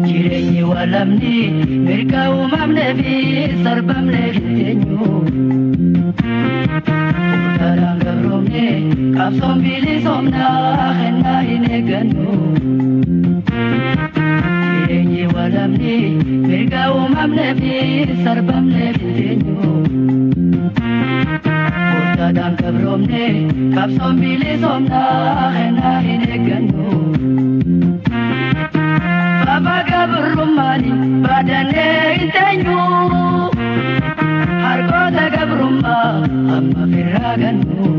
Jireenyi walamni mirga uumamnee fi sarbamnee hin teenyu. Utaraan gabroomne qabsoon bilisoomnaa kennaa hin eeggannu. Jireenyi walamni mirga uumamnee fi sarbamnee hin teenyu. Utaraan gabroomne qabsoon bilisoomnaa kennaa hin eeggannu. Baba gabrummaani baadannee hin teenyu. Harkoota gabrummaa amma firraa gannu.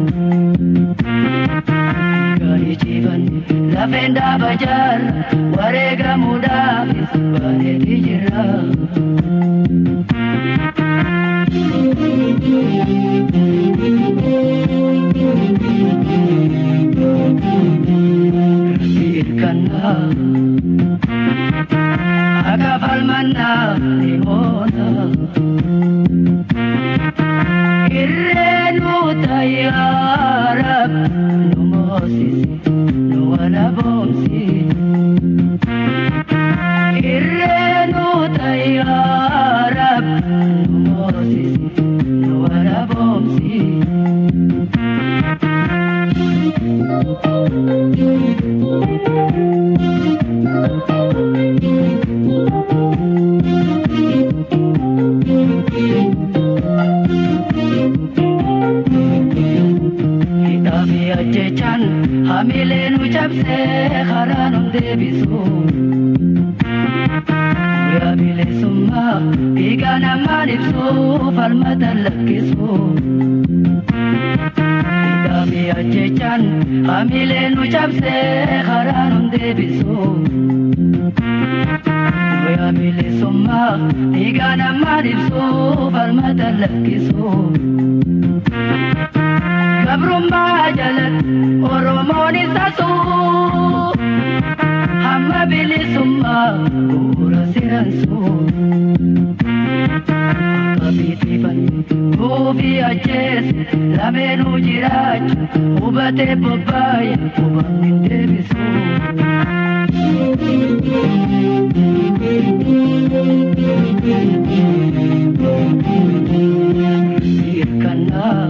Gaarii ciifanne lafeen dhaaba jaarra wareegamuudhaafis baaneeti jirra. Rabbi irkannaa. Akka falmannaa ni moona. Irree nu yaa Rab nu moosisi nu walaboomsi. Irree nu yaa Rab nu moosisi nu walaboomsi. Hidhaa fi ajjechaan hamilee nu cabsee karaa nu deebisu. Guyyaa bilisummaa dhiiga namaan ibsu falmata lakkisu. Hidhaa fi ajjechaan hamilee nu cabsee karaa nu deebisu. Guyyaa bilisummaa dhiiga namaan ibsu falmata lakkisu. Gabrummaa jalatti Oromoon isa suu hamma bilisummaa bu'uura seeransuu. Akka fiixifanne buufii ajjeese lameenuu jiraachu hubatee bobbaayee hubamni hin deebisu. Hirkannaa.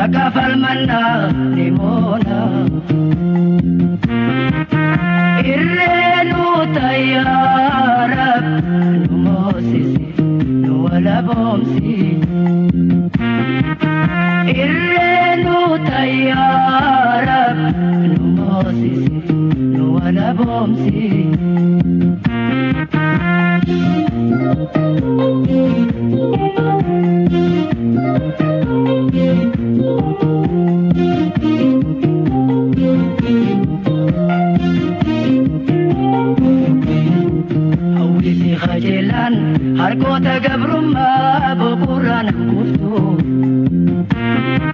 Akka falmannaa ni moona. Irree nu yaa Rab nu moosisi nu walaboomsi. Irree nu yaa Rab nu moosisi nu walaboomsi. Hawwii fi qajeelaan harkoota gabrummaa boqorraan kuuftu.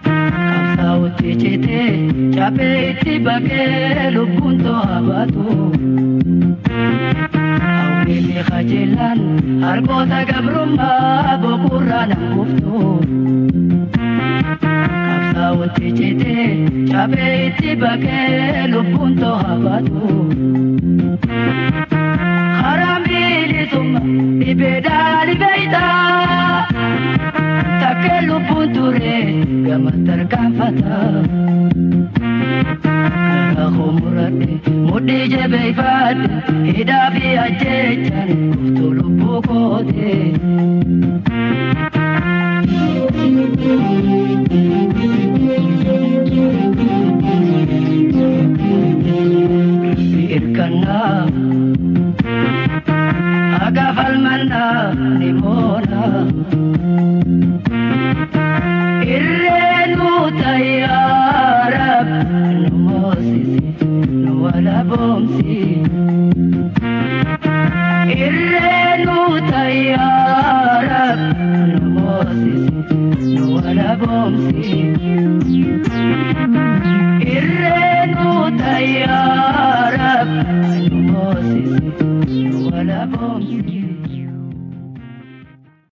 Qabsaa'otti citee caphee itti baqee lubbuun to'a baatu. Hawwii fi qajeelaan harkoota gabrummaa boqorraan kuuftu. Qabsaa'otti citee caphee itti baqee lubbuun to'a baatu. Karaan bilisummaa dhibeedhaa dhibeeytaa takkee lubbuun ture gama tarkaanfata. Garaa koo muradhe mudhii jabeeffadhe hidhaa fi ajjechaan kuftuu lubbuu koote. Rabbi irkannaa. Akka falmannaa ni moona. Irree nu yaa Rab nu moosisi nu walaboomsi. Irree nu yaa Rab nu moosisi nu walaboomsi.